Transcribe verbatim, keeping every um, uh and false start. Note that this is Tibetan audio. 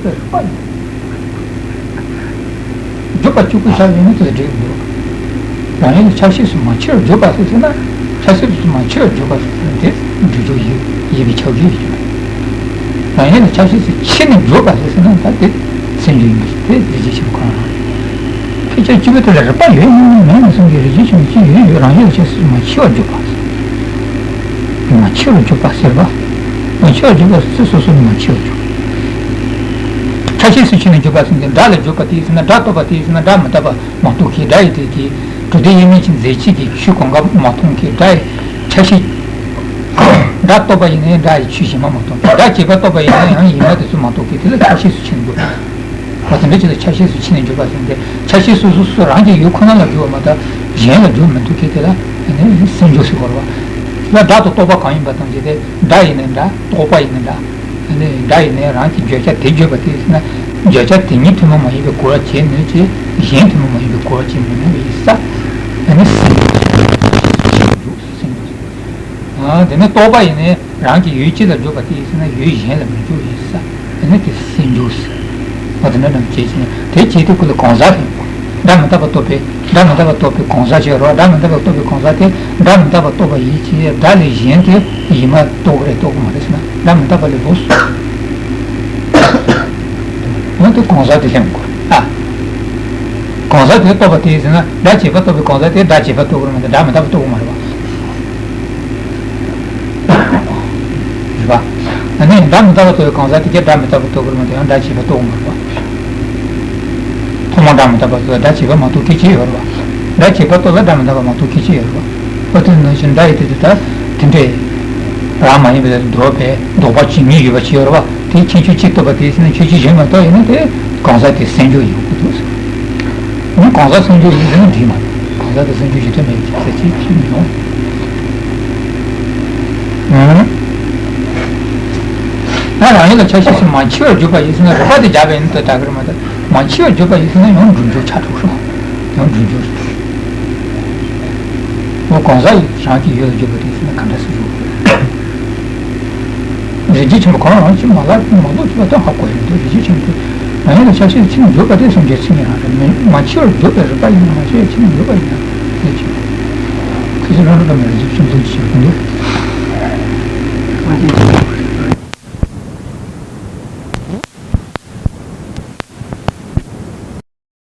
རིགས་པ་ཡིན། བརྗོད་པ་གཅིག་པུ་བཞག་ཡོད་ན་དེ་ལ་འགྲིག་འདུག་རང་ཡུལ་ལ་ཆ་ཤས་སུ་མ་མཆིས་པར་བརྗོད་པ་ཟེར་ཟེར་ན། ཆ་ཤས་སུ་མ་མཆིས་པར་བརྗོད་པ་ཟེར་ཟེར་ན་དེ་འགྲུབ་འགྱུར་ཡོད་ཡིན་པའི་ཁྱབ་བྱེད་ཡིན། རང་ཡུལ་ལ་ཆ་ཤས་སུ་མཆིས་ནས་བརྗོད་པ་ཟེར་ཟེར་ན་ད་དེ་སེམས་བྱུང་ཡིན་པ་ཟེར་དེ་རྫས་ཆོས་ཆེན་པོ་ཁོ་རང་རེད། ཕལ་ཆེར་སྤྱི་བོ་དེ་ལ་རིག་པ་ཡོད་ཡོད་མེད་མེད་གསུམ་གྱི་རིགས་རྒྱུད་ཆེན་པོ་གཅིག་ཡོད་ཡོད། རང་ཡུལ་ལ་ཆ་ཤས་སུ་མ་མཆིས་པར་བརྗོད་པ། མ་མཆིས་པར་བརྗོད་པ་ཟེར་བ། མ་མཆིས་པར་བརྗོད་པ་ཟེར་སོ་སོ་ནས་མ་མཆིས་པར་བརྗོད། ཆ་ཤས་སུ་མཆིས་ནས་བརྗོད་པ་ཟེར་ཏེ་སྒྲ་ལ་བརྗོད་པ་དེ་ཟེར་ན། སྒྲ་རྟོག་པ་དེ་ཟེར་ན་སྒྲ་མི་རྟག་པ་མ་རྟོགས་མཁན། སྒྲ་ཡི་དེ་གི་གྲུབ་བདེ་དབྱེར་མེད་ཀྱི་མཛད་བྱེད་ཀྱི་ཆོས་གང་ག་མ་མཐོང་མཁན། སྒྲ་ཡི་ཆ་ཤས། སྒྲ་རྟོག་པ་ཡིན་ན་ཡང་སྒྲ་ཡི་ཆོས་གཞན་པ་མ་རྟོགས་མཁན། སྒྲ་བྱས་པ་རྟོགས་པ་ཡིན་ན་ཡང་ཡིན་པ་དེ་ཚོ་མ་རྟོགས་མཁན་དེ་ལ་ཆ་ཤས་སུ་མཆིས་ནས་བརྗོད། འོ་དེ་འདྲ་ཅིག་ལ་ཆ་ཤས་སུ་མཆིས་ནས་བརྗོད་པ་ཟེར་ཏེ། ཆ་ཤས་སོ་སོ་སོ་རང་གི་ཡུལ་ཁོ་ན་ལ་བརྗོད་པ་མ་གཏོགས་གཞན་ལ་བརྗོད་མི་ཐུབ་མཁན་དེ་ལ་ཨ་ནི་སེམས་བརྗོད་ཟེར་གོ་རེད་བ། ཡང་སྒྲ་དང་རྟོག་པ་གང་ཡིན་པ་དང་བཅས་ཏེ། སྒྲ་ཡིན་ན་སྒྲ། རྟོག་པ་ཡིན་ན་སྒྲ། ཨ་ནི་སྒྲ་ཡིན་ན་རང་གི་བརྗོད་བྱ་དེ་བརྗོད་པ་དེ་ཡིན་ན། བརྗོད་བྱ་དེ་ཉིད་ཐུན་མོང་མ་ཡིན་པའི་གོ་བ་བྱེད་ནུས་ཀྱི། གཞན་ཐུན་མོང་མ་ཡིན་པའི་གོ་བ་བྱེད་མི་ནུས་པའི་ས། ཨ་ནི་སེམས་བརྗོད་ཟེར། སེམས་བརྗོད་ཟེར། ཨ། དེ་ནས་རྟོག་པ་ཡིན་ན་རང་གི་ཡུལ་གཅིག་ལ་བརྗོད་པ་དེ་ཡིན་ཟེར་ན་ཡུལ་གཞན་ལ་མི་བརྗོད་ཡིན་ས། དེ་ནི་དེ་སེམས་བརྗོད་ཟེར། འོ་དེ་འདྲ་རྣམས་བྱེད་ཅིང་དེ་བྱེད་དུས་ཀུན་ལ་གང་ཟག་ལྷན་པོ། སྒྲ་མི་རྟག་པ་རྟོགས་པའི། སྒྲ་མི་རྟག་པ་རྟོགས་པའི་གང་ཟག་ཅིག་ཡོད་རེད་བ། སྒྲ་མི་རྟག་པ་རྟོགས་པའི་གང་ཟག་དེ་སྒྲ་མི་རྟག་པ་རྟོགས་པ་ཡིན་གྱི་སྒྲ་ལས་གཞན་དེ་ཡིན་མ་རྟོགས་ཀྱི་རེད་རྟོགས་ཀྱི་མ་རེད་ཟེར་ན་སྒྲ་མི་རྟག་པ་ལས་ལོགས་སུ། འོ་དེ་གང་ཟག་དེ་ལྷན་པོ་ཨ། གང་ཟག་དེ་རྟོགས་པ་དེ་ཡིན་ཟེར་ན་སྒྲ་བྱས་པ་རྟོགས་པའི་གང་ཟག་དེ་སྒྲ་བྱས་པ་རྟོགས་ཀྱི་རེད་མ་གཏོགས་སྒྲ་མི་རྟག་པ་རྟོགས་ཀྱི་མ་རེད་བ། རེད་པ། ཨ་ནི་སྒྲ་མི་རྟག་པ་རྟོགས་པའི་གང་ཟག་དེ་གས་སྒྲ་མི་རྟག་པ་རྟོགས་ཀྱི་རེད་མ་གཏོགས་ཡང་སྒྲ་བྱས་པ་རྟོགས་ཀྱི་མ་རེད་པ། ཐོག་མར་སྒྲ་མི་རྟག་པ་རྟོགས་སྒྲ་བྱས་པ་མ་རྟོགས་མཁན་ཅིག་ཡོད་རེད་པ། སྒྲ་བྱས་པ་རྟོགས་ལ་སྒྲ་མི་རྟག་པ་མ་རྟོགས་མཁན་ཅིག་ཡོད་རེད་པ། ཨོ་དེ་ནང་བཞིན་སྒྲ་ཡི་དེ་དེ་ལྟར་དེ་འདྲའི་རང་མ་ཡིན་པའི་ལྡོག་པའི་ལྡོག་པ་ཇི་སྙེད་ཡོད་པ་ཅིག་ཡོད་རེད་པ། དེའི་ཁྱད་ཆོས་གཅིག་རྟོགས་པ་དེ་ཡིན་ན་ཁྱད་ཆོས་གཞན་མ་རྟོགས་ཡིན་ན་དེ་གང་ཟག་དེ་སེམས་བྱུང་ཡིན་དགོས་འདུག་ཟེར། ཨ་ནི་གང་ཟག་སེམས་བྱུང་ཡིན་ཟེར་ན་འགྲིག་མ་རེད། གང་ཟག་དེ་སེམས་བྱུང་ཞིག་ཐོན་མེད་ཅེས་ཟེར་ཅིག་ཅིག་མི་ཡོང་། ཨང་། ང་རང་ཡུལ་ལ་ཆ་ཤས་སུ་མ་མཆིས་པར་བརྗོད་པ་ཡིན་ཟེར་ན་རིག་པ་དེ་སྦྱར་བ་ཡིན་ན་ད་ག་རེད་མ་གཏོགས་མ་མཆིས་པར་བརྗོད་པ་ཡིན་ཟེར་ན་ཡང་འགྲུབ་འགྱུར་ཆགས་འགྲོ་ཤོག་ཡང་འགྲུབ་འགྱུར། འོ་གང་ཟག་ཡིན་རང་གི་ཡུལ་ལ་བརྗོད་པ་དེ་ཟེར་ན་ག་འདྲ་སེ་བརྗོད། རིགས་རྒྱུད་ཆེན་པོ་ཁོ་རང་རང་གཅིག་མ་ལག་མ་གཏོགས་ཅི་ལ་ལྟོས་ཧ་གོ་ཡོང་དུས་རིགས་རྒྱུད་ཆེན་པོ་དེ་རང་ཡུལ་ལ་ཆ་ཤས་ཕྱིན་བརྗོད་པ་དེ་སེམས་ཅན་ཚིག་ངན་རང་རེད། མ་མཆིས་པར་བརྗོད་པའི་རིག་པ་ཡིན་ན་མ་མཆིས་པར་ཕྱིན་བརྗོད་པ་ཡིན་ན་ལས་ཆེ། ཁ་ཅིག་རང་རིག་པ་མེད་རིགས་རྒྱུད་ཆེན་པོ་ཞིག་འདུག་མ་མཆིས་ཕྱིན་